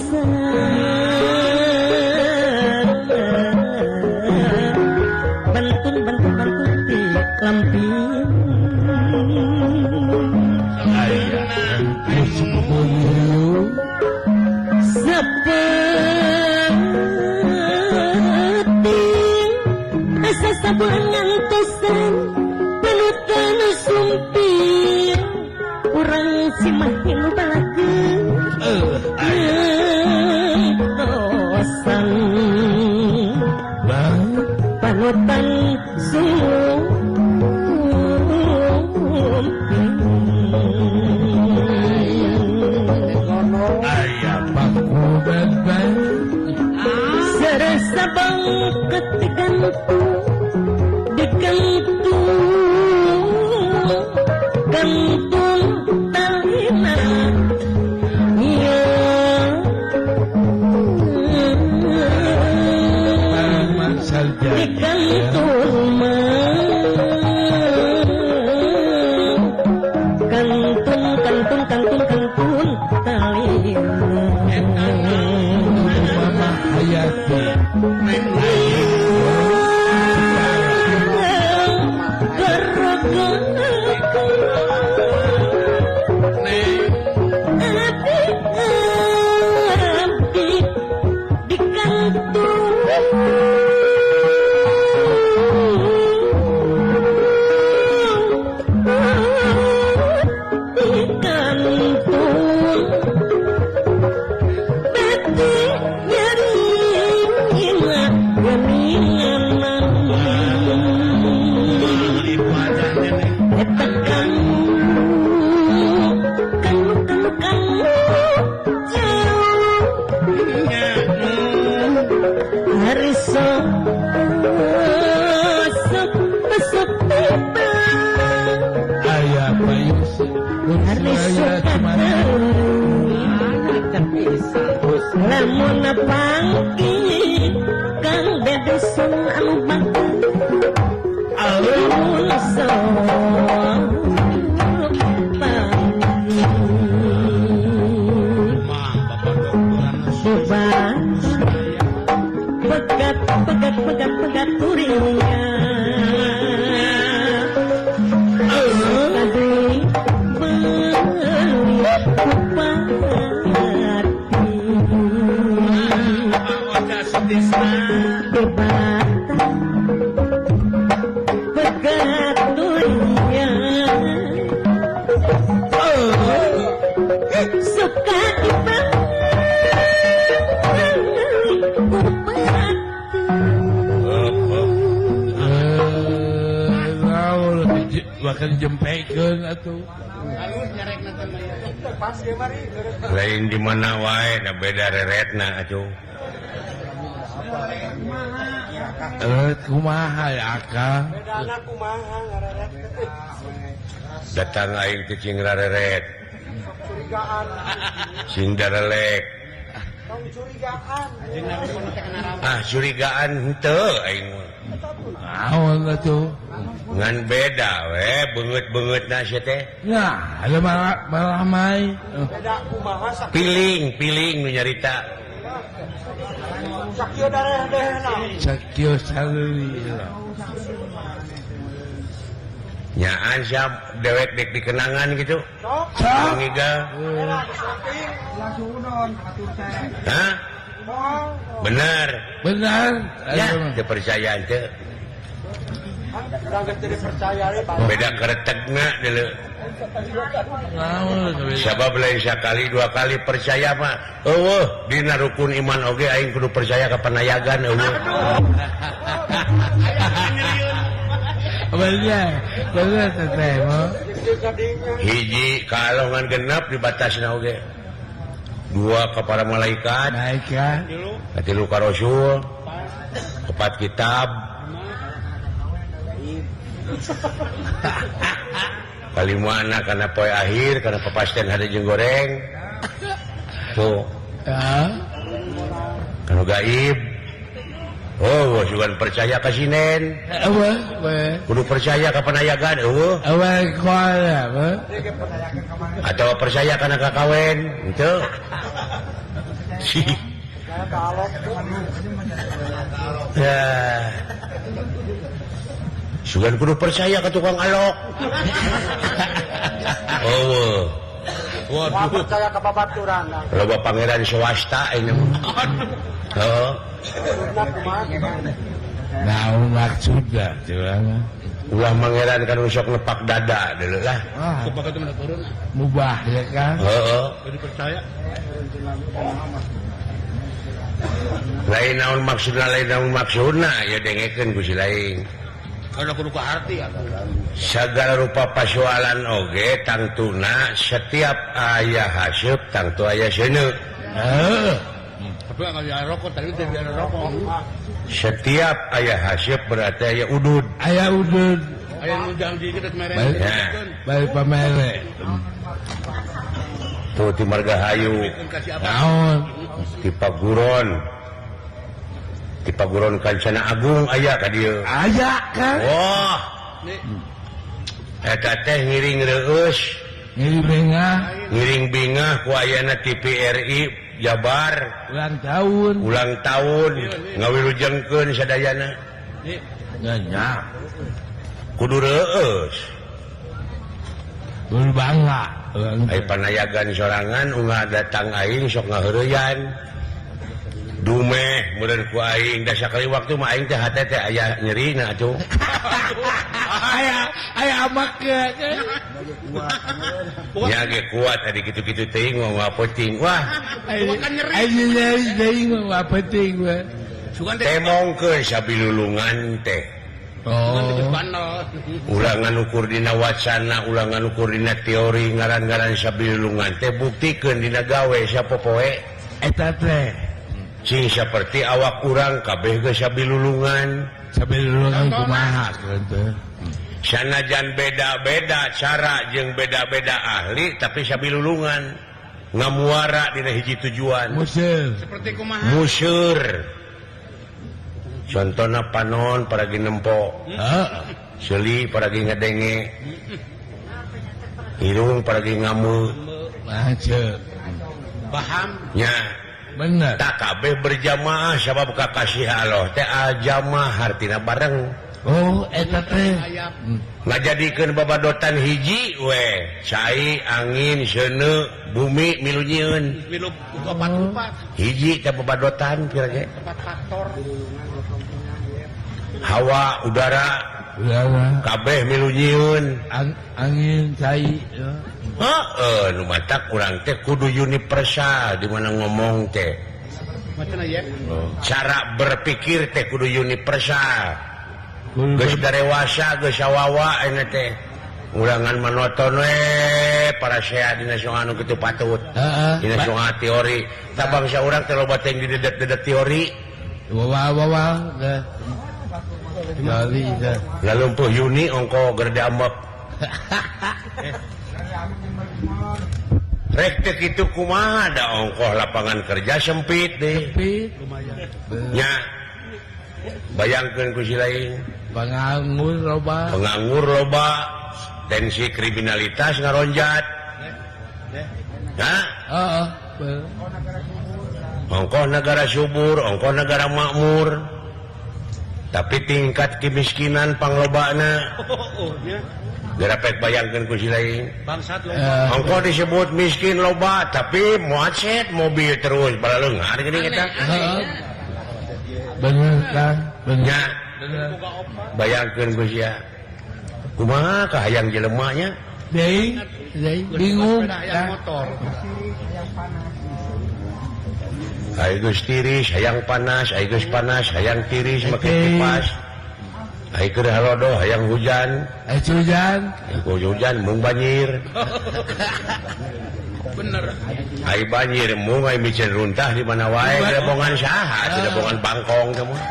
Ngantosan bantun bantun bantun ti lampin seperti asa sabulan ngantosan panutan sumpir urang Cimahi nu balakeun tosan panutan sumpir. Serasa bangket digantung digantung gantung talina iya digantung kantung kantung kantung kantung talina. Mama Hayati Lamun pangki kang bedusun anu bangku lamun pangki pegat pegat pegat pegat turingnya tadi beli suka bahkan jempekeun atuh. Lain di mana wae da beda reretna atuh. Kumaha ya akang? Bedana kumaha ngareret? Datang aing teh cing rareret. Curigaan. Sing darelek. Tong curigaan. Ah, curigaan henteu aing mah. Naon atuh? Ngan beda we beungeut-beungeutna sia teh. Nah, aya maramai. Beda kumaha sakieu. Piling, piling nu nyarita. Sakieu dareh-dehna. Sakieu sareuri. Nyaan siap dewek dek dikenangan gitu. Sok. Ngigal. Hah? Benar. Benar. Ya, dipercaya teu. Beda keretegna deuleu. Sabab lain sakali dua kali percaya mah eueuh dina rukun iman oge aing kudu percaya ka panayagan eueuh. Bener, teteh mah. Hiji kalongan genep dibatasna oge. Dua ka para malaikat, tilu ka rasul, 4 kitab. Kalimana kana poe akhir kana papasten hade jeung goreng. Tuh. Kanu gaib. Oh, sugan percaya ka sinen. Kudu percaya ka panayagan eueuh. Atau percaya kana kakawen, henteu. Ya. Sugan kudu percaya ke tukang alok. Oh. Waduh. Percaya ke babaturan. Loba pangeran swasta ini. Heeh. Nah, maksudnya curang. Ulah mangeran kan sok nepak dada dulu lah. Mubah ya kan? Heeh. Percaya. Lain naon maksudna, lain naon maksudna ya dengekeun ku si lain. Kada kudu ka arti ya. Sagala rupa pasoalan oge tangtuna setiap aya haseup tangtu aya seuneu. Heeh. Tapi kalau ya rokok tadi tidak ada rokok. Setiap aya haseup berarti aya udud. Aya udud. Aya nu janji kita mere. Balik pamere. Tuh ti Margahayu. Naon? Ti Paguron. Ti Paguron Kancana Agung aya ka dieu. Aya kan? Wah. Eta teh ngiring reueus, ngiring bingah, ngiring bingah ku ayana TVRI Jabar ulang tahun, ulang tahun ngawilujengkeun sadayana. Nya. Kudu reueus. Kudu bangga. Ai panayagan sorangan unggal datang aing sok ngaheureyan. Dumeh meureun ku aing da sakali waktu mah aing teh hate teh aya nyerina atuh. Aya aya amakeun. Nya ge kuat tadi kitu-kitu teuing mah penting. Wah, nyeri. Aya nyeri mah penting we. Temongkeun sabilulungan teh. Oh. Ulangan ukur dina wacana, ulangan ukur dina teori ngaran-ngaran sabilulungan teh buktikeun dina gawe sapopoe. Eta teh sing seperti awak urang kabeh geus sabilulungan. Sabilulungan kumaha teh? Sanajan beda-beda cara jeung beda-beda ahli tapi sabilulungan ngamuara dina hiji tujuan. Museur. Seperti kumaha? Museur. Contohna panon paragi nempo. Heeh. Seuli paragi ngadenge. Irung paragi ngameu. Mace. Paham? Nya. Bener. Tak kabeh berjamaah sabab kakasih Allah teh aljamaah hartina bareng. Oh, eta teh. Ngajadikeun babadotan hiji we, cai, angin, seuneu, bumi milu nyieun. Milu opat-opat. Hiji teh babadotan pira ge? Opat faktor. Hawa, udara, udara. Kabeh milu nyieun. Angin, cai. Heeh, nu matak urang teh kudu universal di mana ngomong teh. Cara berpikir teh kudu universal. Geus darewasa, geus sawawa ayeuna teh. Ulangan manoton we para sea dina songan anu kitu patut. Dina songan teori. Tah bangsa urang teh loba teh didedet-dedet teori. Wawa-wawa teh. Teori teh. Lalumpuh Yuni ongko gerde ambek. Rek teh kitu kumaha da ongkoh lapangan kerja sempit deh. Sempit lumayan. Nya. Bayangkeun ku si lain. Penganggur loba. Penganggur loba. Tensi kriminalitas ngaronjat. Nah, heeh. Ongkoh negara subur, ongkoh negara makmur. Tapi tingkat kemiskinan panglobana. Gerapek bayangkeun ku si lain. Bangsat loba. Ongkoh disebut miskin loba, tapi macet mobil terus balaleunghar geuning eta. Bener kan? Bener. Bayangkeun ku sia. Kumaha kahayang jelema nya? Deui, bingung motor. Ai geus tiris hayang panas, ai geus panas hayang tiris make kipas. Ai keur halodo hayang hujan, ai hujan, hujan mung banjir. Bener. Ai banjir mung ai micen runtah di mana wae, lebongan saha, lebongan bangkong teh mah.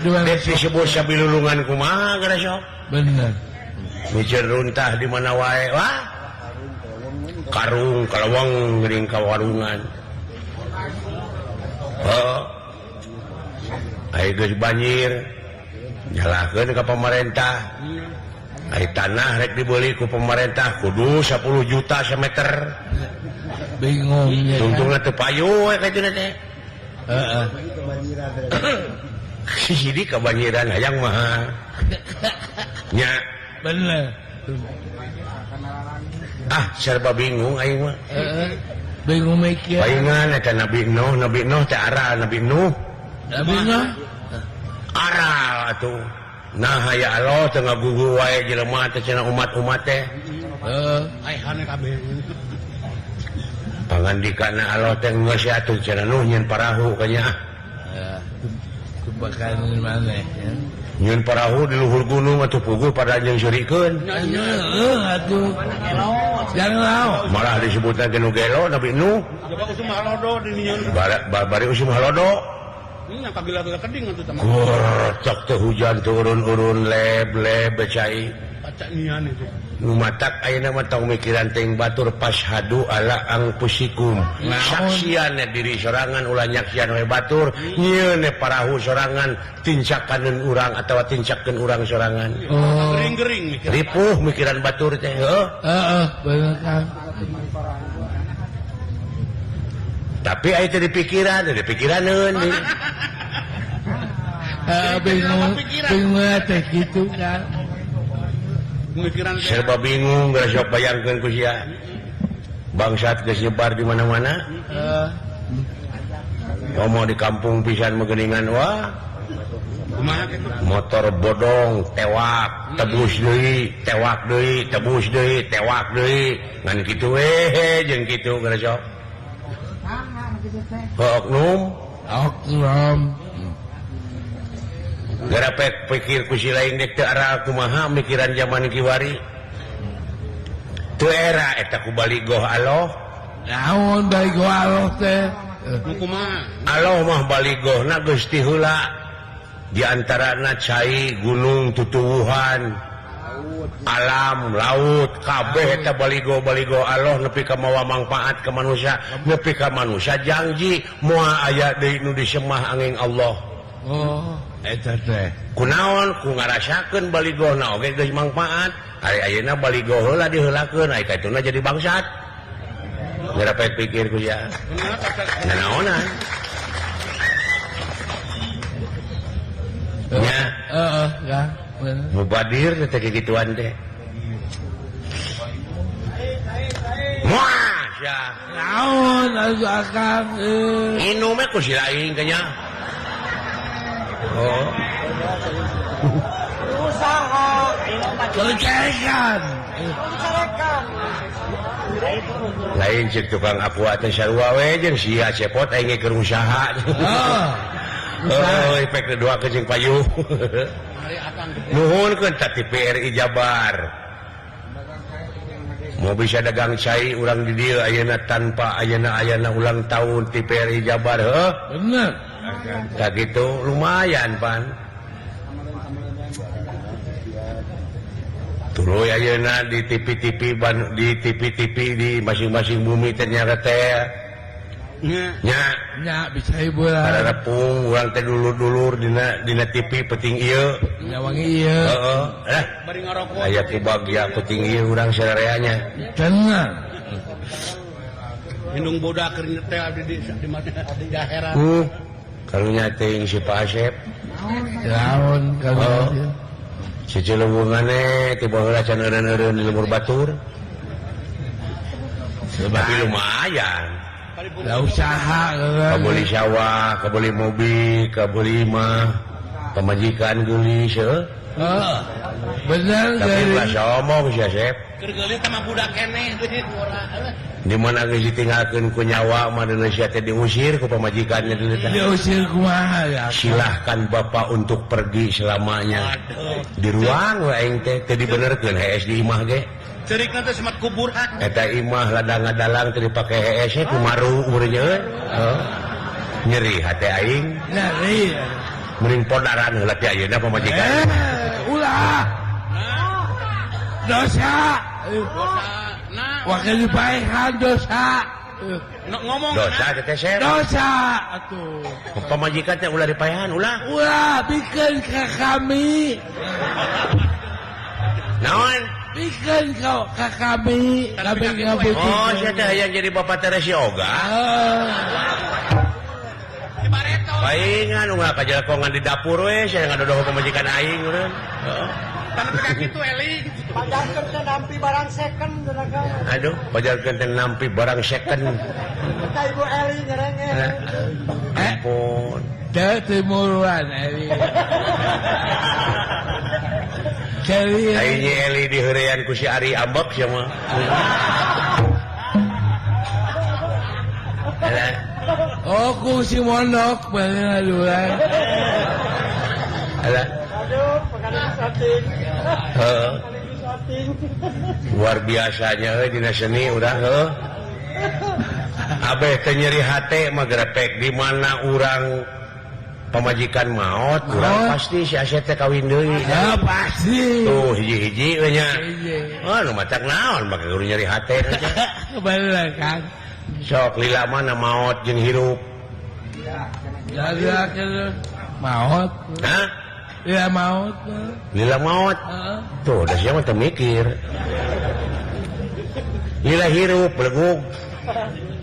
Dua disebut sabilulungan kumaha geura sok. Bener. Micen runtah di mana wae, wah. Karung kalawang geuning ka warungan. Heuh. Ai geus banjir nyalahkeun ka pamarentah. Ai tanah rek dibeli ku pemerintah kudu 10 juta semeter. Bingung ya. Tungtungna teu payu we ka ditu teh. Heeh. Si Sidik kebanjiran hayang mah. Nya bener. Ah, serba bingung aing mah. Heeh. Bingung mikir. Palingan eta Nabi Nuh, Nabi Nuh teh aral Nabi Nuh. Nabi Nuh aral atuh. Nah ya Allah teu ngagugu wae jelema teh cenah umat-umat teh. Heeh. Aihane kabeh. Pangandikana Allah teh geus atuh cenah Nuh nyeun parahu kanya. Heeh. Kebakaran maneh ya. Nyeun parahu di luhur gunung atuh puguh pada jeung seurikeun. Heeh atuh. Jangan malah disebutna ge nu gelo Nabi Nuh. Coba usum halodo di nyeun. Bari usum halodo. Nya kagila-gila keding atuh teh. Gorcok teh hujan turun-urun leb-leb cai. Pacak nian itu. Nu matak ayeuna mah tong mikiran teuing batur fashhadu ala angpusikum. Saksian diri sorangan ulah nyaksian we batur, nyieun parahu sorangan tincakaneun urang atawa tincakeun urang sorangan. Oh. Gering-gering mikiran. Ripuh mikiran batur teh heuh. Heeh, bener kan. Tapi aya teh dipikiran, dipikiraneun. Heeh, bingung, bingung teh kitu kan. Mikiran serba bingung geus sok bayangkeun ku sia. Bangsat geus nyebar di mana-mana. Heeh. Komo di kampung pisan meugeningan wah. Kumaha kitu? Motor bodong tewak, tebus deui, tewak deui, tebus deui, tewak deui. Ngan kitu we jeung kitu geus sok. Oknum, oknum. Gara pek pikir ku si lain dek teu aral kumaha mikiran zaman kiwari. Teu era eta ku baligoh aloh. Naon baligoh aloh teh? Kumaha? Aloh mah baligohna geus ti heula. Di antarana cai, gunung, tutuwuhan, alam, laut, kabeh eta baligo-baligo aloh nepi ka mawa mangpaat ka manusia, nepi ka manusia janji moal aya deui nu disemah angin Allah. Oh, eta teh. Kunaon ku ngarasakeun baligohna oge geus mangpaat. Ari ayeuna baligo heula diheulakeun, ai kaituna jadi bangsat. Ngarapet pikir ku sia. Nanaonan. Nya, heeh, ya. Mubadir teh kikituan teh. Wah, sia. Naon atuh akang euy. Inum ku si lain kanya. Oh. Usaha. Kelecekan. Kelecekan. Lain cek tukang aqua teh sarua we jeung sia cepot aing ge keur usaha. Oh. Oh, efek dua ke jeung payu. Nuhunkeun ta TPRI Jabar. Mau bisa dagang cai urang di dieu ayeuna tanpa ayeuna ulang tahun TPRI Jabar heuh. Bener. Tah kitu lumayan pan. Tuluy ayeuna di TV-TV di TV-TV di masing-masing bumi teh nyata teh. Nya, nya bisa hiburan. Pararepung urang teh dulur-dulur dina TV penting ieu. Nya wangi ieu. Heeh. Eh, bari ngarokok. Aya ku bagya penting ieu urang sarareanya. Tenang. Indung bodak keur nyetel abdi di mana di daerah. Karunya teuing si Pak Asep. Naon karunya. Si celewungane ti baheula can eureun-eureun di lembur batur. Tapi lumayan. Da usaha kabeli sawah, kabeli mobil, kabeli imah, pamajikan geulis heuh. Heeh. Bener tapi ulah sombong sia Sep. Keur geulis teh mah budak keneh deui. Di mana geus ditinggalkeun ku nyawa mah Indonesia teh diusir ku pamajikannya dulu teh. Diusir kumaha ya? Silahkan bapak untuk pergi selamanya. Di ruang we aing teh teu dibenerkeun hees di imah ge. Cerikna teh semat kuburan. Eta imah ladang ngadalang teu dipake hees kumaru umurnya euy. Heeh. Nyeri hate aing. Nyeri. Mending podaran heula ti ayeuna pamajikan. Ulah. Dosa. Nah. Wakil dipaehan dosa. Ngomong dosa teh teh. Dosa atuh. Pamajikan teh ulah dipaehan ulah. Ulah bikeun ka kami. Naon? Pikeun ka kami, kami ngabeuki. Oh, sia teh hayang jadi Bapak Teresi oga. Paingan unggal kajelekongan di dapur we sia ngadodoh pamajikan aing urang. Heeh. Tanah teh kitu Eli. Pajarkeun teh nampi barang second cenah Kang. Aduh, pajarkeun teh nampi barang second. Ka Ibu Eli nyerenge. Ampun. Teu timuruan Eli. Jadi aing Eli diheurean ku si Ari ambek sia mah. Oh, ku si Mondok bener aduan. Alah. Aduh, pengaruh syuting. Heeh. Luar biasanya euy dina seni urang heuh. Abeh teh nyeri hate mah grepek di mana urang pamajikan maot, urang pasti si Asep teh kawin deui. Ya pasti. Tuh hiji-hiji we nya. Oh, nu matak naon make kudu nyeri hate. Bener kan. Sok lila mana maot jeung hirup. Ya maot. Hah? Lila maot. Lila maot. Tuh, da sia mah teu mikir. Lila hirup belegug.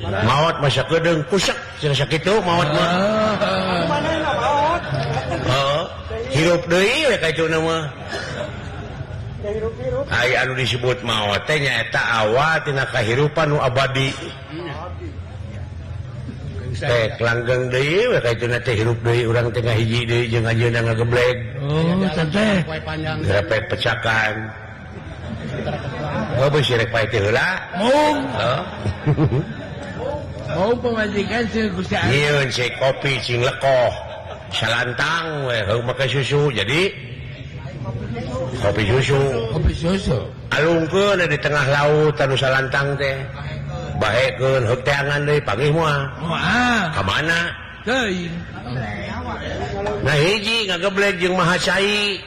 Maot masa kedeung kusek cenah sakitu maot mah. Manehna maot. Heeh. Hirup deui we ka itu mah. Hirup-hirup. Ai anu disebut maot teh nyaeta awal tina kahirupan nu abadi. Teh langgeng deui we ka itu teh hirup deui urang teh ngahiji deui jeung anjeunna ngageblek. Oh, teh. Grepek pecakan. Oh, beusi rek pae teh heula. Mung. Heeh. Mau pemajikan sih Gusti Allah. Nyieun si kopi cing lekoh. Salantang we heuh make susu jadi kopi susu. Kopi susu. Alungkeun di tengah laut anu salantang teh. Bahekeun heuk teangan deui panggih moal. Moal. Ka mana? Teuing. Nah hiji ngageblek jeung maha cai.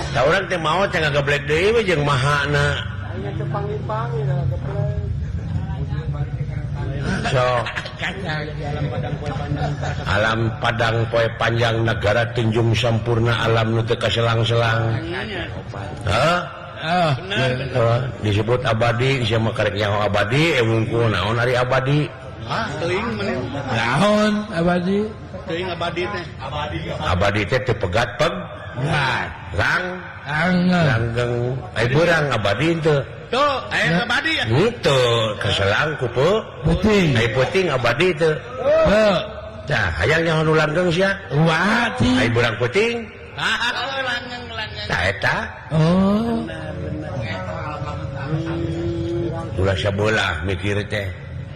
Da urang teh maot teh ngageblek deui we jeung mahana. Nya teu panggih-panggih ngageblek. So, alam padang poe panjang negara tunjung sampurna alam nu teu kaselang-selang. Hah? Disebut abadi, sia mah karek nyaho abadi, wungkul naon ari abadi? Ah, teuing maneh. Naon abadi? Teuing abadi teh. Abadi teh teu pegat peg. Rang. Langgeng. Ai beurang abadi teu. Tuh, aya abadi ya. Henteu, kaselang ku peuting. Ai peuting abadi teu. Heuh. Tah, hayang nyaho nu langgeng sia. Wati. Ai beurang peuting. Ah, langgeng-langgeng. Tah eta. Oh. Ulah sabelah mikir teh.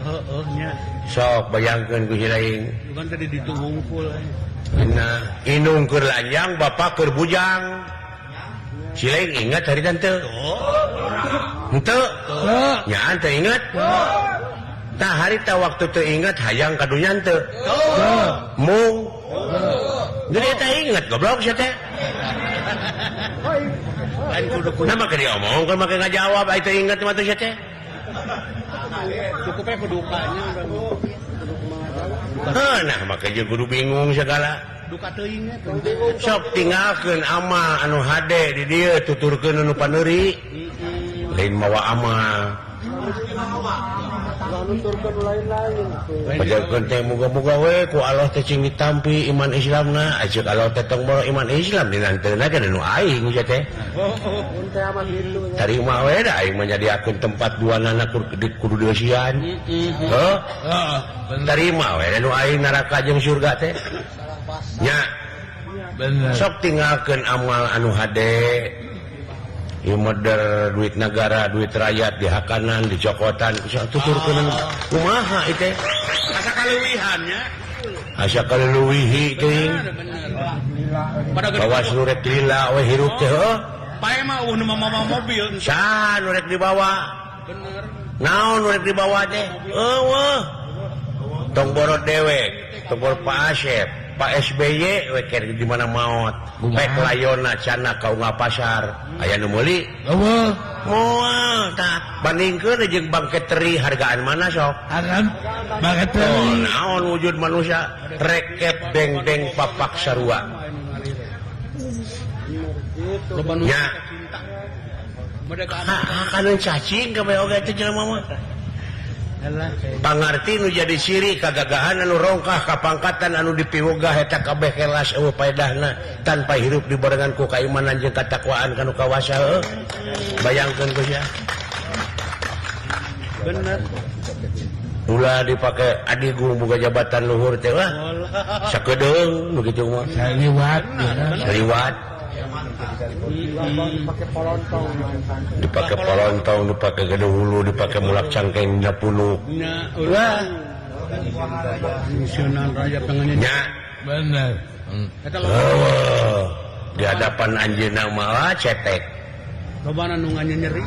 Heueuh nya. Sok bayangkeun ku si lain. Bukan tadi ditu hungkul. Nah, indung keur lanjang, bapak keur bujang. Si lain ingat hari tante. Henteu. Nya teu ingat. Tah harita waktu teu ingat hayang ka dunya teu. Mung. Jadi eta ingat goblok sia teh. Nah make diomongkeun make ngajawab ai teu ingat mah teh sia teh. Cukupnya kudukanya. Heuh, nah make jeung kudu bingung segala. Duka teuing eta. Sok tinggalkeun amal anu hade di dieu tuturkeun anu paneuri. Lain mawa amal. Pajarkeun teh muga-muga we ku Allah teh cing ditampi iman Islamna, aceuk Allah teh tong boro iman Islam dinanteuna ge nu aing sia teh. Tarima we da aing mah nyadiakeun tempat duanana kudu dieusian. Heuh. Tarima we nu aing neraka jeung surga teh. Nya. Sok tinggalkeun amal anu hade. Ieu meder duit negara, duit rakyat dihakanan, dicokotan, sok tuturkeun kumaha ieu teh? Asa kaleuwihan nya. Asa kaleuwihi teuing. Bawas nu rek lila we hirup teh heuh. Pae mah eueuh nu mamawa mobil. Saha nu rek dibawa? Bener. Naon nu rek dibawa teh? Eueuh. Tong boro dewek, tong boro Pak Asep, Pak SBY we keur di mana maot. Pek layona cana ka unggal pasar. Aya nu meuli? Eueuh. Moal tah bandingkeun jeung bangke teri hargaan mana sok? Hargaan bangke teri. Oh, naon wujud manusia rekep deng-deng papak sarua. Nya. Kanan cacing kabeh oge teh jelema mah. Pangarti nu jadi ciri kagagahan anu rongkah kapangkatan anu dipiwegah eta kabeh kelas eueuh paedahna tanpa hirup dibarengan ku kaimanan jeung katakwaan kanu kawasa heuh. Bayangkeun ku sia. Bener. Ulah dipake adigung boga jabatan luhur teh wah. Sakedeung nu kitu mah. Saliwat. Saliwat. Dipake polontong, dipake gede hulu, dipake mulak cangkeng dina punuk. Wah. Fungsional rakyat pengennya. Nya. Bener. Oh, di hadapan anjeunna mah cetek. Lobana nu nyeri.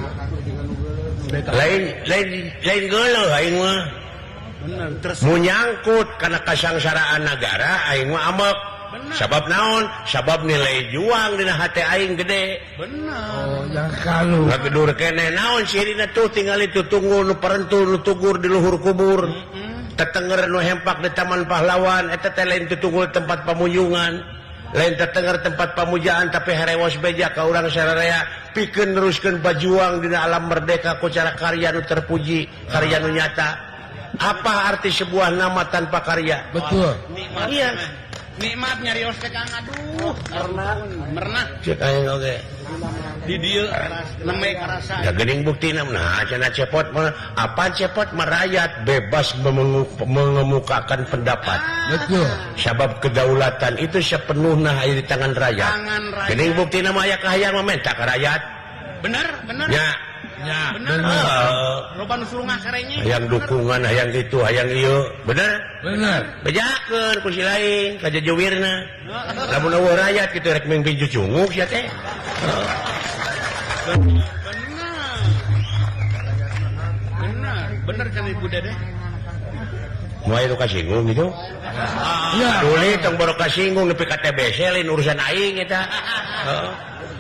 Lain lain lain geuleuh aing mah. Bener, terus munyangkut kana kasangsaraan nagara aing mah amek. Sabab naon? Sabab nilai juang dina hate aing gede. Bener. Oh, yang kalau ngagedur keneh naon sirina tuh tingali tutunggu nu parentul nu tugur di luhur kubur. Tetenger nu hempak di Taman Pahlawan eta teh lain tutunggu tempat pamunjungan. Lain tetenger tempat pamujaan tapi herewos beja ka urang sararea pikeun neruskeun bajuang dina alam merdeka ku cara karya nu terpuji, karya nu nyata. Apa arti sebuah nama tanpa karya? Betul. Nikmat. Iya. Nikmat nyarios ke Kang aduh. Mernah. Mernah. Cek aing oge. Di dieu neme karasa. Ya geuning buktina nah cenah cepot mah apa cepot merayat bebas mengemukakan pendapat. Betul. Sabab kedaulatan itu sepenuhnya aya di tangan rakyat. Tangan rakyat. Geuning buktina mah aya kahayang mah menta ka rakyat. Bener, bener. Ya. Ya, bener. Loba nu surungah sarenge. Hayang dukungan, hayang kitu, hayang ieu. Bener? Bener. Bejakeun ku si lain ka jejewirna. Lamun eueuh rakyat kitu rek mimpi cucunguk sia teh. Bener. Bener, bener kan Ibu Dede. Moal nu kasinggung gitu. Ya. Tuli tong boro kasinggung nepi ka TBC lain urusan aing eta. Heeh.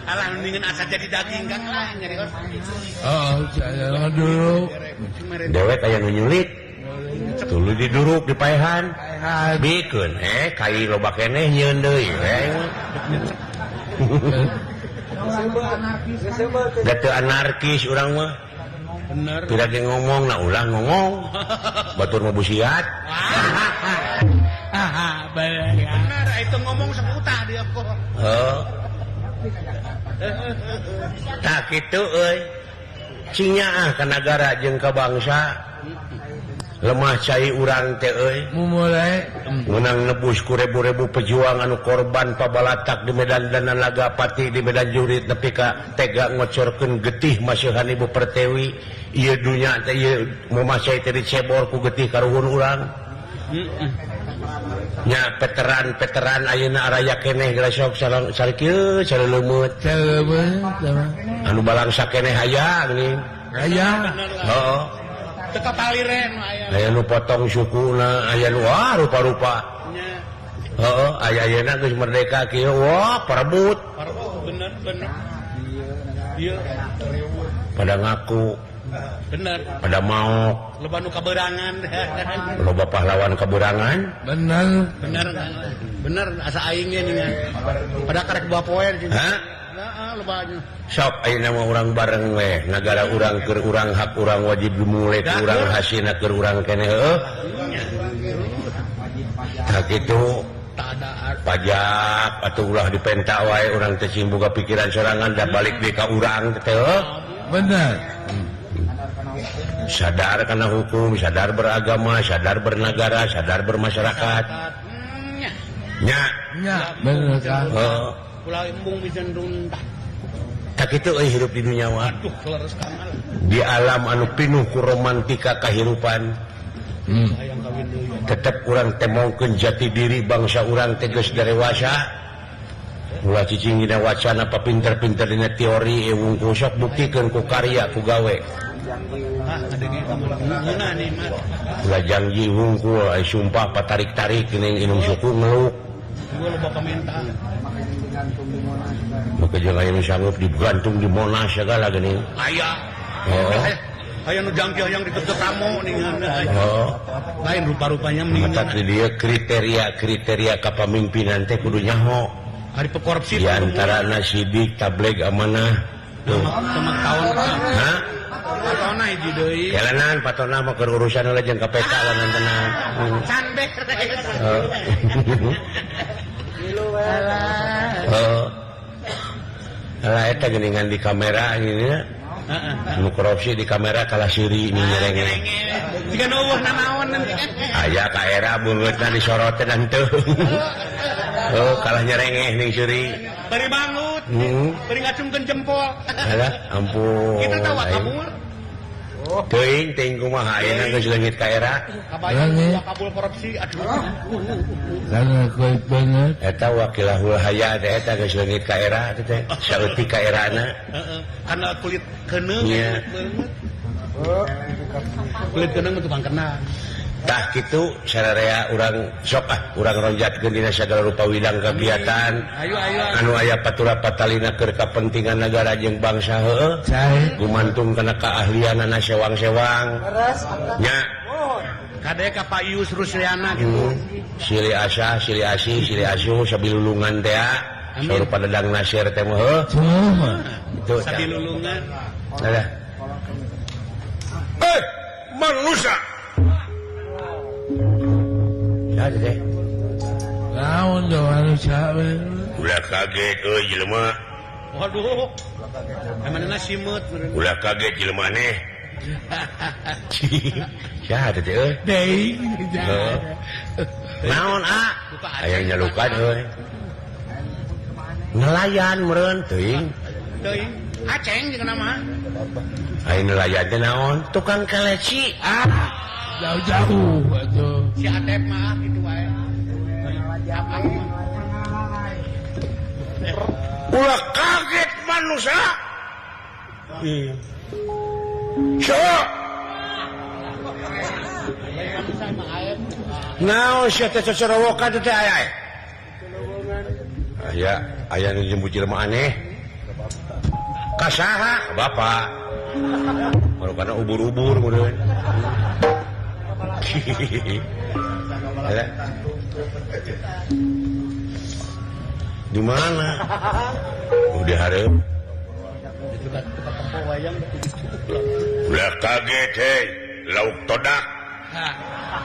Alah mendingan asa jadi daging Kang lah nyarios. Oh, jangan dulu. Dewek aya nu nyulit. Tuluy diduruk dipaehan. Bikeun kai loba keneh nyieun deui. Da teu anarkis urang mah. Bener. Tidak ge ngomong nah ulah ngomong. Batur mah busiat. Bener itu ngomong seputah dia kok. Heeh. Tak kitu euy. Cinyaah ka nagara jeung ka bangsa. Lemah cai urang teh euy. Mumulai menang nebus ku ribu-ribu pejuang anu korban pabalatak di medan danan laga pati di medan jurit nepi ka tega ngocorkeun getih masihan Ibu Pertiwi. Ieu dunya teh ieu mumah cai teh dicebor ku getih karuhun urang. Nya veteran-veteran ayeuna araya keneh geus sok sarkieu sareuleumut. Anu balangsa keneh aya geuning. Aya. Heeh. Teu kapaliren aya. Aya nu potong sukuna, aya nu wah rupa-rupa. Heeh, aya ayeuna geus merdeka kieu wah parebut. Parebut bener bener. Ieu pada ngaku. Bener. Pada mau loba nu kaberangan. Loba pahlawan kaberangan. Bener. Bener. Bener asa aing ge nih. Pada karek dua poe. Hah? Heeh, loba nya. Sok ayeuna mah urang bareng we, nagara urang keur urang, hak urang wajib dimulai ku urang, hasina keur urang keneh heuh. Tah kitu. Pajak atuh ulah dipenta wae urang teh sing boga pikiran sorangan da balik deui ka urang teh heuh. Bener. Sadar karena hukum, sadar beragama, sadar bernegara, sadar bermasyarakat. Nya. Nya, bener kan. Heeh. Ulah embung pisan runtah. Tak kitu euy hirup di dunia mah. Aduh, leres kamal. Di alam anu pinuh ku romantika kahirupan. Tetep urang temongkeun jati diri bangsa urang teh geus darewasa. Ulah cicing dina wacana papinter-pinter dina teori wungkul sok buktikeun ku karya ku gawe. Ulah janji wungkul ai sumpah patarik-tarik geuning inung suku ngeluk. Maka jeung aya nu sanggup digantung di Monas segala geuning. Aya. Heeh. Aya nu jangki hayang ditutup ramo ningan. Heeh. Lain rupa-rupanya mendingan. Mata di dieu kriteria-kriteria kapamimpinan teh kudu nyaho. Ari pekorupsi di antara nasidik tabligh amanah. Tuh. Temek taon. Hah? Patona hiji deui. Jalanan patona mah keur urusan heula jeung KPK wanantenan. Can beres. Heeh. Alah eta geuningan di kamera ini nya. Heeh. Nu korupsi di kamera kalah siri ini nyerengeng. Jiga nu eueuh nanaon nanti. Aya ka era beungeutna disoroteun henteu. Oh, kalah nyerengeh ning seuri. Bari bangut. Heeh. Bari ngacungkeun jempol. Alah, ampun. Kita tahu kabur. Teuing teuing kumaha ayeuna geus leungit ka era. Kabayang kabul korupsi aduh. Karena kuat banget. Eta wakilahul haya teh eta geus leungit ka era teh. Saeutik ka erana. Heeh. Karena kulit keuneung. Iya. Kulit keuneung tukang kenang. Tah kitu sararea urang sok ah urang ronjatkeun dina sagala rupa widang kegiatan. Ayo ayo. Anu aya patura patalina keur kapentingan nagara jeung bangsa heueuh. Gumantung kana kaahlianana sewang-sewang. Nya. Kade ka Pak Yus Rusliana gitu. Silih asah, silih asih, silih asuh sabilulungan teh. Saur padadang nasir teh mah heuh. Itu sabilulungan. Alah. Eh, manusia. Ya teh. Naon dong manusia we. Ulah kaget euy jelema. Waduh. Emanna simeut meureun. Ulah kaget jelema aneh. Ya teh euy. Deui. Naon ah? Aya nyalukan euy. Nelayan meureun teuing. Teuing. Aceng jeung nama. Aya nelayan teh naon? Tukang kaleci. Ah. Jauh-jauh atuh. Si Atep mah kitu wae. Ulah kaget manusia. Sok. Naon sia teh cocorowokan teh aya. Aya, aya nu jemput jelema aneh. Ka saha? Bapak. Baru kana ubur-ubur meureun. Di mana? Udah hareup. Ulah kaget hei, lauk todak.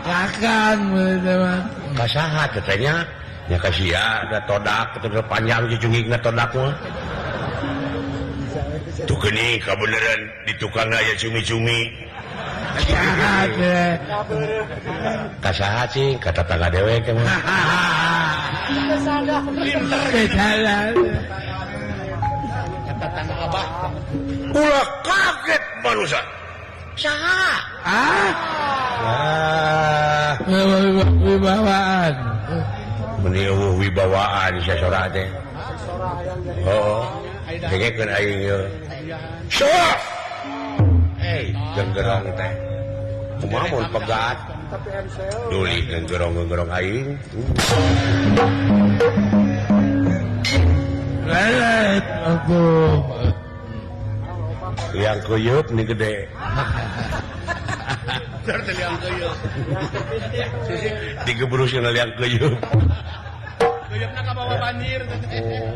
Kakan meureun. Ka saha teh nya? Nya ka sia da todak teh panjang cicungigna todak mah. Tuh geuning kabeneran di tukang aya cumi-cumi. Ka saha cing ka tetangga dewek teh mah. Tetangga abah. Ulah kaget manusia. Saha? Ah. Ah. Wibawaan. Meni eueuh wibawaan sia sora teh. Oh. Dengekeun aing ieu. Sok. Hei, genggerong teh. Kumaha mun pegat? Duli genggerong-genggerong aing. Lelet aku. Liang kuyup nih gede. Liang kuyup. Digebruskeun liang kuyup. Kuyupna ka bawa banjir. Oh.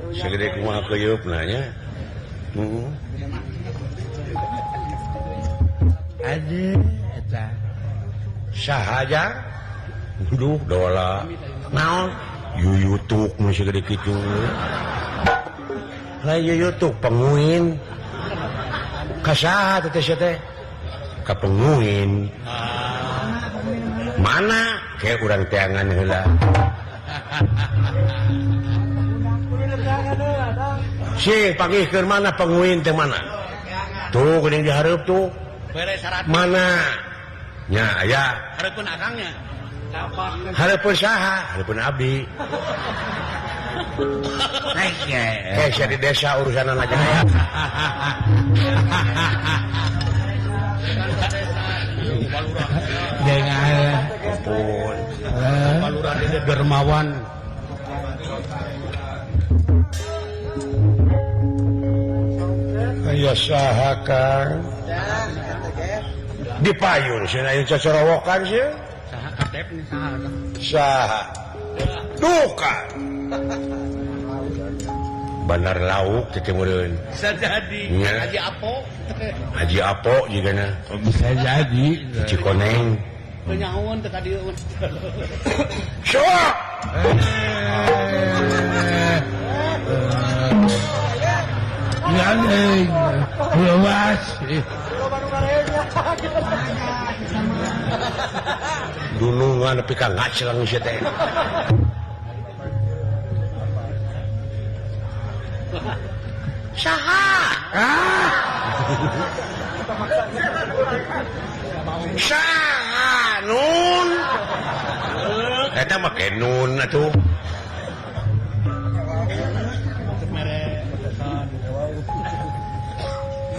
Segede kumaha kuyup nanya. Heeh. Aduh eta. Saha jang? Duh dola. Naon? Yuyutuk nu segede kitu. Lain yuyutuk penguin. Ka saha teh teh teh? Ka penguin. Mana? Kayak urang teangan heula. Si panggihkeun mana penguin teh mana? Tuh geuning dihareup tuh. Mana? Nya aya. Hareupeun akangnya. Hareupeun saha? Hareupeun abdi. Eh, sia di desa urusanna aja. Dengan ampun. Palurah dede dermawan. Aya saha Kang? Di payun cenah aya cacorowokan sih. Saha Atep nih saha? Saha? Duka. Bandar lauk teh meureun. Bisa jadi. Haji Apo. Haji Apo jigana. Bisa jadi. Cikoneng. Teu nyahoeun teh ka dieu. Sok. Luas. Dunungan nepi ka ngaclang sia teh. Saha? Ah. Saha nun? Eta make nun atuh.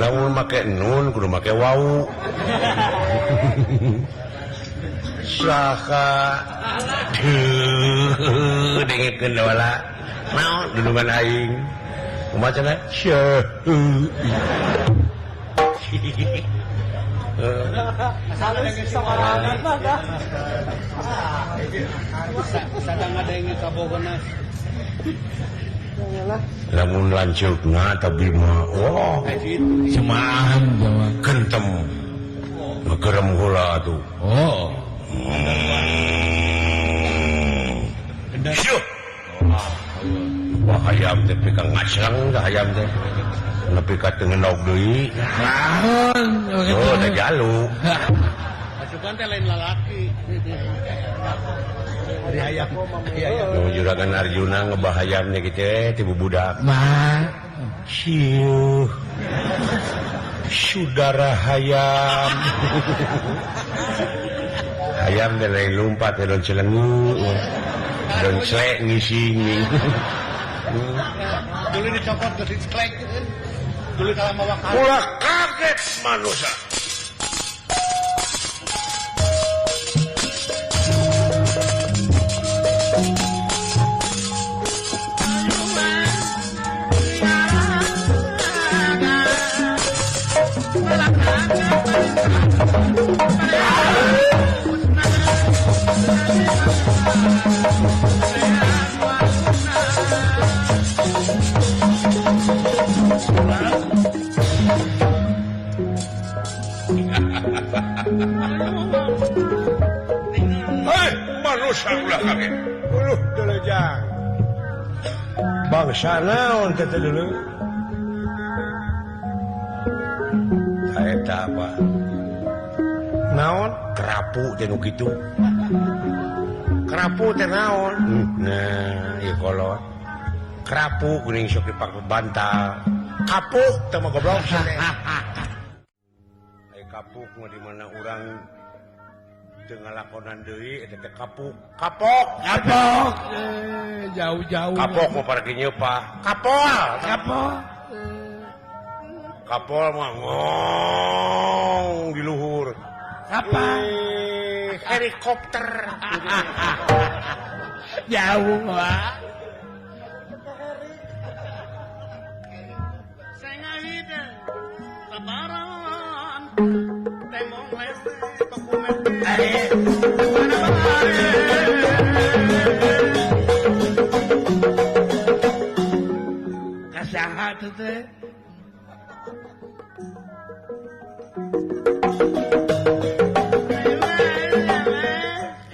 Lamun make nun kudu make wau. Saha deuh dengekeun wala. Naon dunungan aing. Kumaha cenah? Syeuh. Halus mah dah. Sadang ngadenge ka Bogona. Lamun lanceukna tapi mah oh semaan kentem ngegerem heula atuh. Oh. Syuh. Wah hayam teh pika ngaclang da hayam teh. Nepi ka teu ngenog deui. Naon? Oh, da jalu. Pasukan teh lain lalaki. Dari hayam. Nu juragan Arjuna ngebahayamnya kitu teh ti bubudak. Mah. Siuh. Saudara hayam. Hayam teh lain lumpat teh don celengu. Don celek ngising. Dulu dicopot ke dicelek. Dulu kalau mawa kaget. Ulah kaget manusia. Hei, manusia ulah kaget. Uluh delejang. Bangsa naon teh dulu. Eta apa? Naon? Kerapu teh nu kitu. Kerapu teh naon? Nah, ieu kolot. Kerapu geuning sok dipake bantal. Kapuk teh mah goblok sia teh. Ai kapuk mah di mana urang teu ngalakonan deui eta teh kapuk. Kapok, kapok. Jauh-jauh. Kapok mah paragi nyeupah. Kapol, kapok. Kapol mah ngong di luhur. Apa? Helikopter. Jauh, Pak. Lebaran temong lese dokumen. Kasaha teh teh?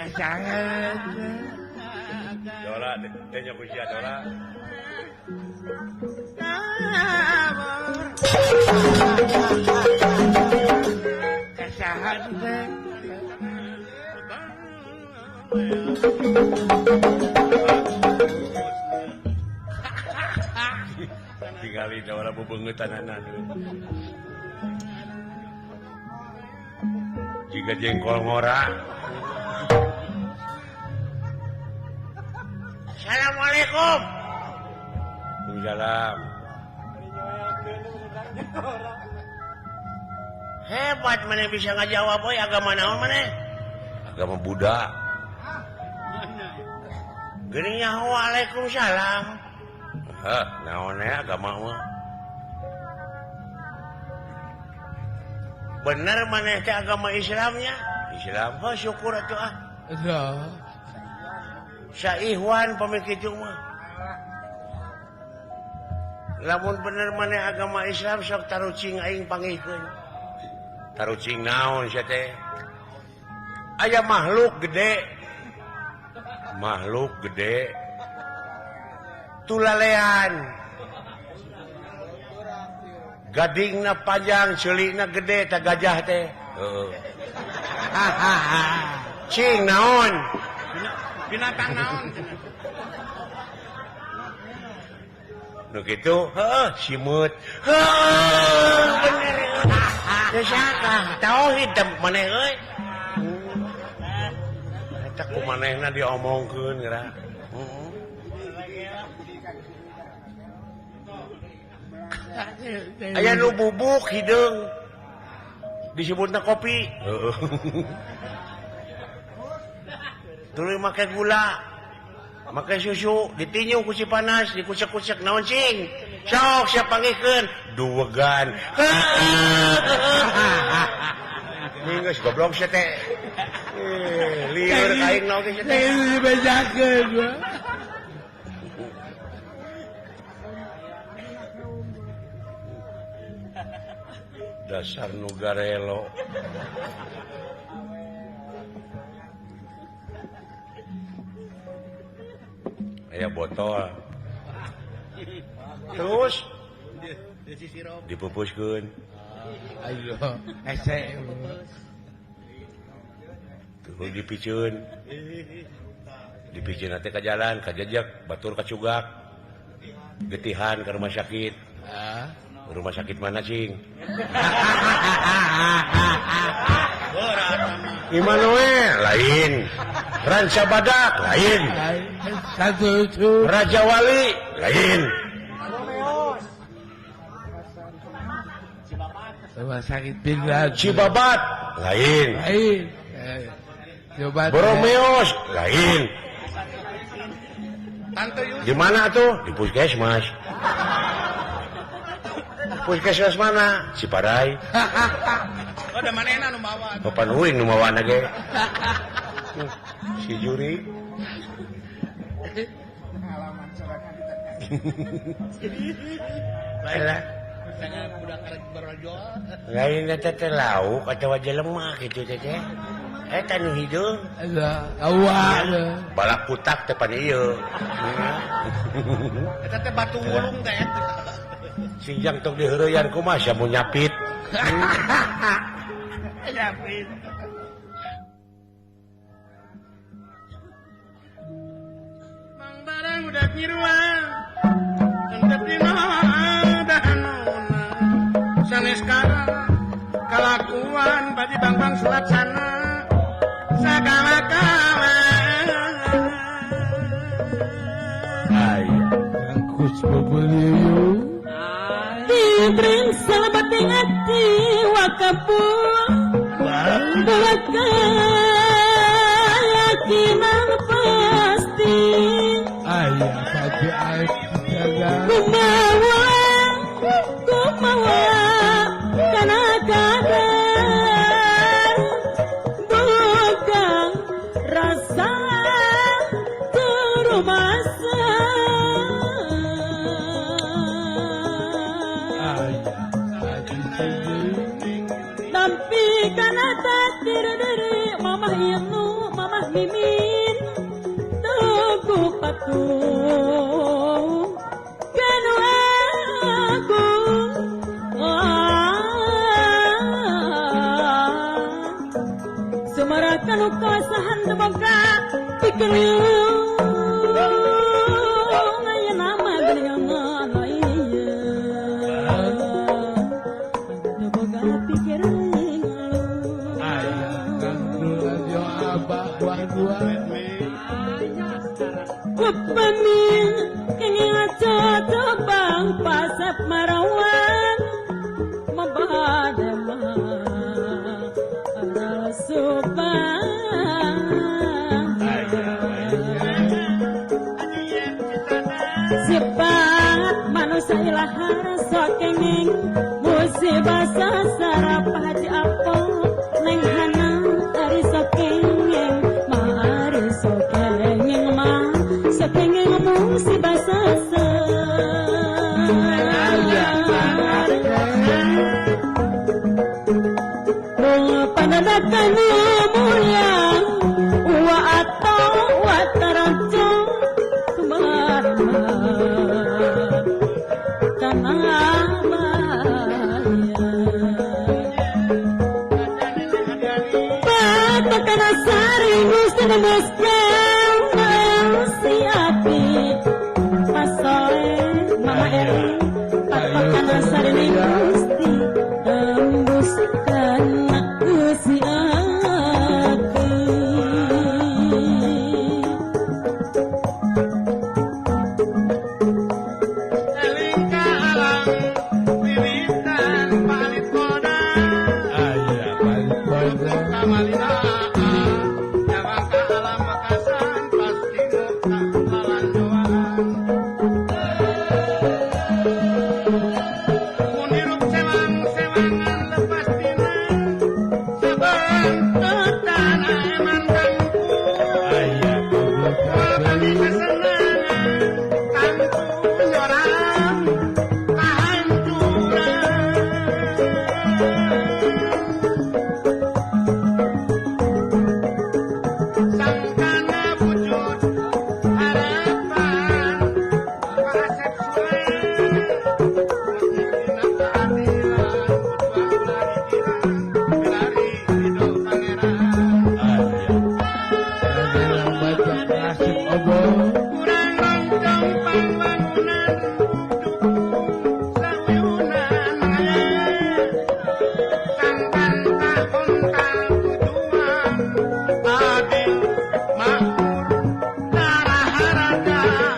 Kasaha teh? Dora, teh ku sia Dora. Kasaha teh? Tingali Dora bebeungeutanana. Jika jengkol ngora. Assalamualaikum. Waalaikumsalam. Hebat mana bisa ngajawab boy agama naon mana? Agama Buddha. Geuning nyaho waalaikumsalam. Heh, naon ya agama mah? Bener maneh teh agama Islamnya? Islam mah syukur atuh ah. Sa Ikhwan pamit kitu mah. Lamun bener maneh agama Islam sok tarucing aing pangihkeun. Tarucing naon sia teh? Aya makhluk gede. Makhluk gede. Tulalean. Gadingna panjang, ceulina gede ta gajah teh. Heeh. Cing naon? Binatang naon? Nu kitu, heuh, simeut. Heuh, bener. Geus sakah tauhid teh maneh euy. Eta ku manehna diomongkeun geura. Heeh. Aya nu bubuk hideung disebutna kopi. Heeh. Tuluy make gula, make susu, ditinju ku si panas, dikucek-kucek naon cing. Sok sia pangihkeun duwegan. Geus goblok sia teh. Lieur ka aing oge sia teh. Dibejakeun. Dasar nu garelo. Aya botol. Terus dipupuskeun. Ayo, hese. Terus dipiceun. Dipiceun teh ka jalan, ka jejak, batur kacugak. Getihan ke rumah sakit. Rumah sakit mana cing? Immanuel lain, Ranca Badak lain, Raja Wali lain. Rumah sakit Pindah Cibabat lain, Boromeos lain. Di mana tuh? Di puskesmas. Puskesmas mana? Ciparai. Oh, da manehna nu mawa. Papan uing nu mawana ge. Si juri. Pengalaman sorangan kita. Lain. Lain eta teh lauk atawa jelema kitu teh teh. Eta nu hideung. Awa. Balak kutak teh pan ieu. Eta teh batu wulung teh. Sinjang tong diheureyan kumaha sia mun nyapit. Nyapit. Mang barang udah ngiruan. Tentep dina dahanona. Sanes kalakuan badi bang-bang selaksana. Sagala-kala. Aya, Kangkus bubul. Tibring salabating ati wakapung Keyakinan pasti Ayah pagi ayah Kumawa, kumawa Kana kadar Bukan rasa terumasa. Nampi kana takdir diri mamah Yenu mamah Mimin tuku patuh kanu aku sumarakan kasahan boga pikir Kupemin kini ngaco bang pasap marawan mabadema rasupan sifat manusia ilahar sokengeng musibah sasara haji apa neng hana ari sokengeng ma ari sokengeng ma sokengeng musibah sasara. Kana mulia wa atau wa tarajo kemana kana maya patokana sari gusti nembuskan si api pasoi mama eri patokana sari gusti tembuskan si api. Eling ka alam wiritan palit koda. Aya palit koda. Kamalina nyawang ka alam makasan pasti muka lalanjoan. Mun hirup sewang-sewangan lepas tina sabentetan eman kangkung. Aya Kami kesenangan kangkung nyoram kahancuran. Sangkana wujud harapan Pak Asep Sule dina keadilan berjuang ulah dijiran milari ridho pangeran. Aya. Ada baca nasib obong. Kurang roncong pangwangunan dukung sauyunan mangaya sangkan kahontal tujuan adil makmur darah harajaan.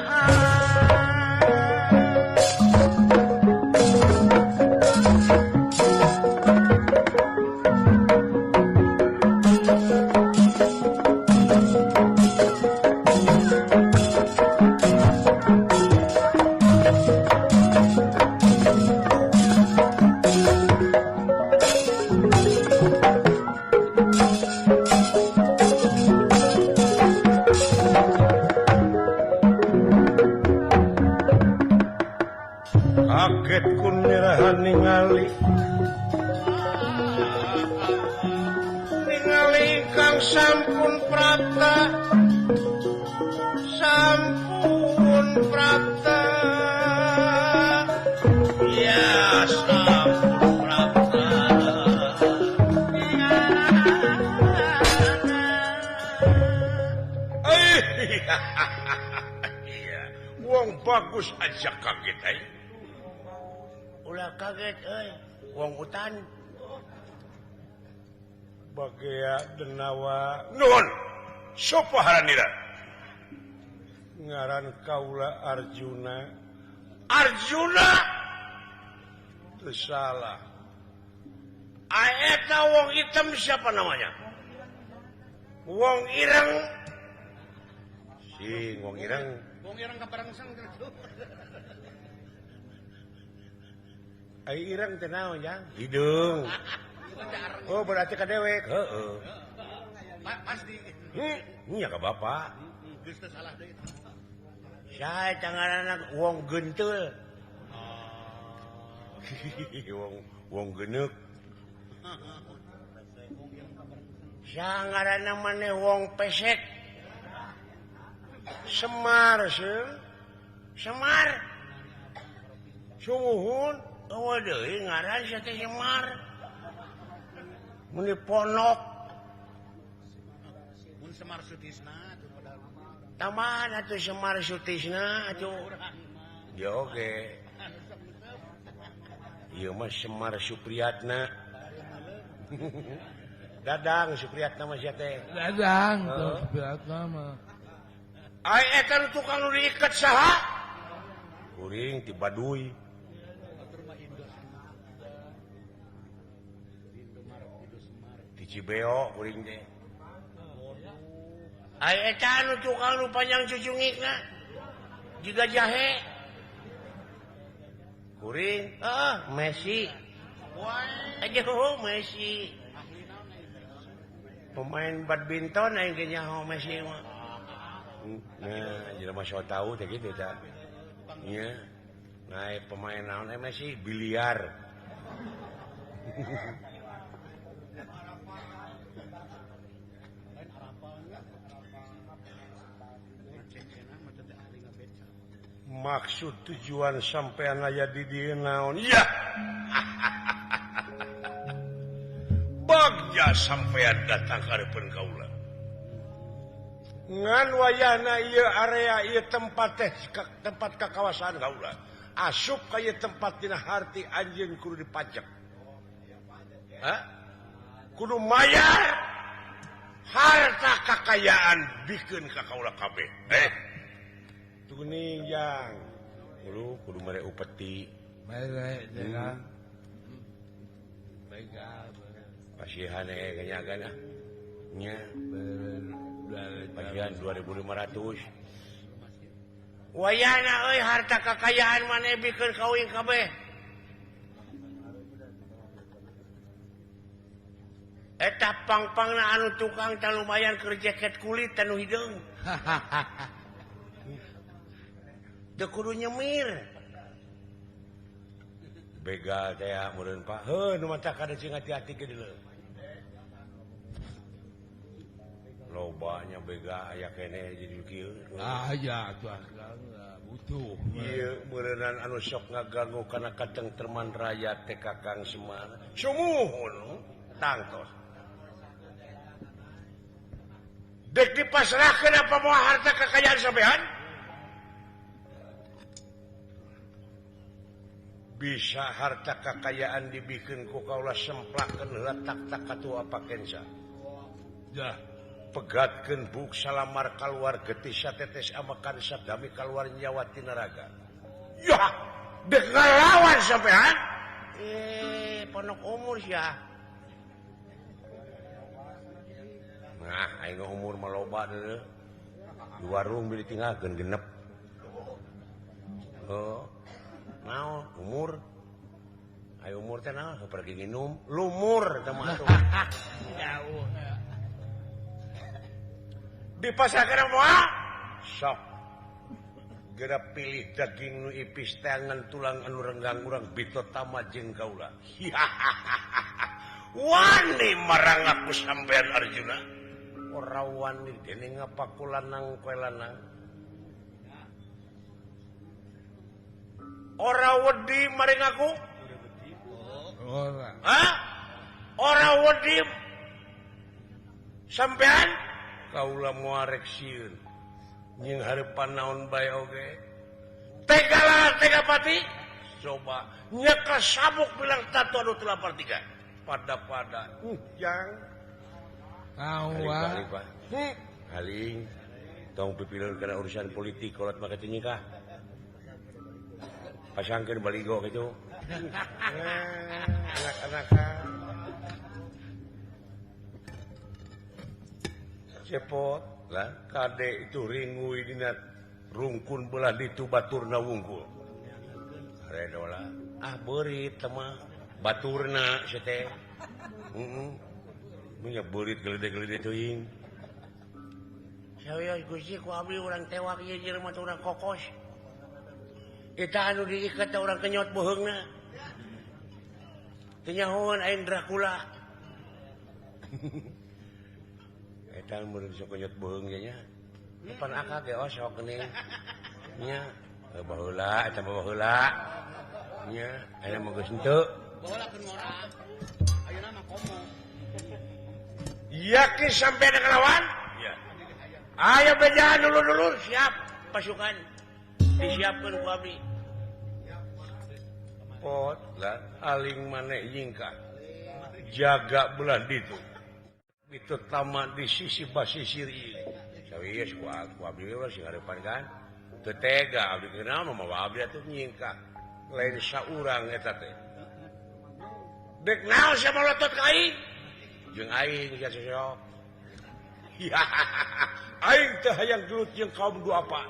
Kaget kun nyerahan ningali ningali kang sampun prapta sampun prapta ya sampun prapta. Iya, wong bagus aja kaget eh. Ulah kaget euy, wong utan. Bagea denawa. Nuhun. Sopo haranira? Ngaran kaula Arjuna. Arjuna? Teu salah. Aeta wong hitam siapa namanya? Wong ireng. Sing wong ireng. Wong ireng kabarengseng gitu. Ai ireng teh naon jang? Hideung. Oh berarti ka dewek. Heeh. Pasti. Nya ka bapak. Geus teu salah deui. Sae tangaranna wong genteul. Wong wong geneuk. Saha ngaranna maneh wong pesek. Semar seung. Semar. Sumuhun eueuh deui ngaran sia teh Semar. Mun ponok Mun Semar Sutisna atuh padahal. Taman atuh Semar Sutisna atuh. Ya oge. Ieu mah Semar Supriyatna. Dadang Supriyatna mah sia teh. Dadang tuh Supriyatna mah. Ai eta nu tukang nu diiket saha? Kuring ti Baduy. Ti Cibeo kuring teh. Ai eta nu tukang nu panjang cucungikna jiga jahe. Kuring, heeh, Messi. Aduh, Messi. Pemain badminton aing ge nyaho Messi mah. Nah, jelema so tau teh kitu tah. Nya. Nah, pemain naon Messi biliar. Maksud tujuan sampean aya di dieu naon? Ya. Bagja sampean datang ka hareupeun kaula. Ngan wayahna ieu area ieu tempat teh tempat kakawasan kaula. Asup ka ieu tempat dina harti anjeun kudu dipajak. Hah? Kudu mayar harta kakayaan bikeun ka kaula kabeh. Tuning yang kudu kudu mere upeti. Mere jeung. Pasihan kenyagan ah. Nya. Pasihan 2500. Wayahna euy harta kakayaan maneh bikeun ka uing kabeh. Eta pang-pangna anu tukang tah lumayan keur jaket kulit anu hideung. Teu kudu nyemir. Begal teh meureun Pak. Heuh nu matak kada cing hati-hati ge deuleu. Lobanya bega aya keneh jadi kieu. Ah ya atuh butuh. Ieu meureunnan anu sok ngaganggu kana katengtreman rakyat teh Kakang Semar. Sumuhun tangtos. Dek dipasrahkeun apa moal harta kekayaan sampean? Bisa harta kekayaan dibikeun ku kaula semplakeun heula tak-tak katu apa kensa. Dah. Pegatkeun buk salamar kaluar getih satetes amakan sadami kaluar nyawa tina raga. Yah, dek ngalawan sampean. Ponok umur sia. Nah, aing umur mah loba deuleu. Di warung beli tinggalkeun genep. Oh. Naon umur? Ayo umur teh naon? Pergi minum, lumur teh mah atuh. Jauh. Dipasarkeun moal? Sok. Geura pilih daging nu ipis tangan tulang anu renggang urang bitotama jeung kaula. Wani marang aku sampean Arjuna. Ora wani dene ngapaku lanang kowe lanang. Ora wedi maring aku? Ora. Hah? Ora wedi sampean? Kaula moal rek sieun. Jeung hareupan naon bae oge. Tega lah tega pati. Coba nyeka sabuk bilang tato anu 83. Pada-pada. Jang. Tawa. Haling. Tong pipilun kana urusan politik kolot mah kitu nyikah. Pasangkeun baligo kitu. Anak-anak. Cepot lah kade itu ringui dina rungkun belah ditu baturna wungkul. Redola ah beurit teh mah baturna sia teh. Heeh. Nya beurit geledeg-geledeg teuing. Sawios Gusti ku abdi urang tewak ieu jelema teh urang kokos. Eta anu diikat teh urang kenyot beuheungna. Teu nyahoan aing Dracula. Eta meureun sok kenyot beuheung ge nya. Depan akak ge osok geuning. Nya, baheula eta mah baheula. Nya, aya mah geus henteu. Baheula keur ngora. Ayeuna mah komo. Yakin sampai ada ngelawan? Ya. Ayo bejaan dulu-dulu siap pasukan. Disiapkeun ku abdi. Pot lah aling maneh nyingkah. Jaga belah ditu. Itu tamat di sisi basisir ieu. Sawieu ku abdi we sing hareupan kan. Teu tega abdi kenal mah mawa abdi atuh nyingkah. Lain saurang eta teh. Dek naon sia malotot ka aing? Jeung aing sia sosok. Aing teh hayang gelut jeung kaum duafa.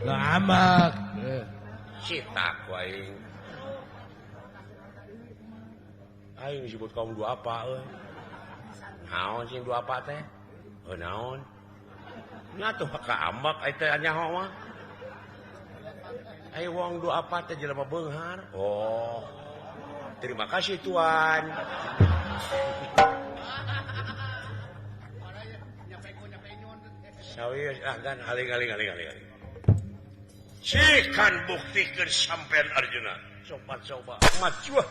Lah amak. Sitak ku aing. Aing disebut kaum duafa euy. Naon sing duafa teh? Heuh naon? Nya tuh ka ambak eta nyaho mah. Aing wong duafa teh jelema beunghar. Oh. Terima kasih Tuan. Sawios ah kan aling-aling aling-aling. Sikan buktikeun sampean Arjuna. Sopan coba maju.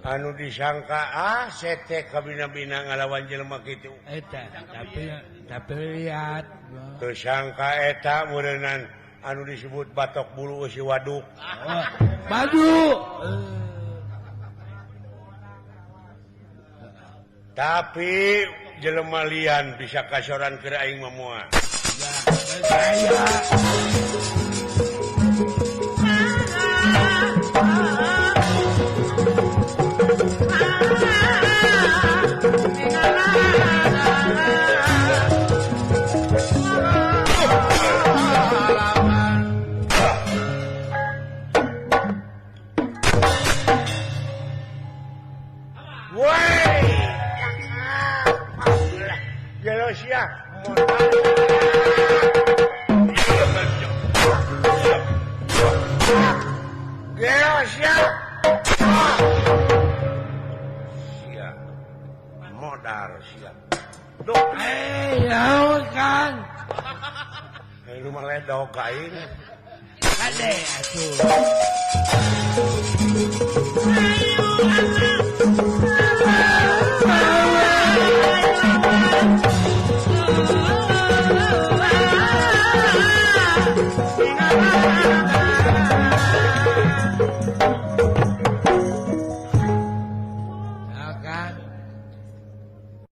Anu disangka ah sete kabina-bina ngalawan jelema kitu eta tapi lihat tersangka eta meureunnan anu disebut batok bulu eusi waduk oh, baju Tapi jelema lian bisa kasoran keur aing mah moal. Saya. Modar siap. Naon Kang? Rumah ledok aing. Kade atuh. Ayo.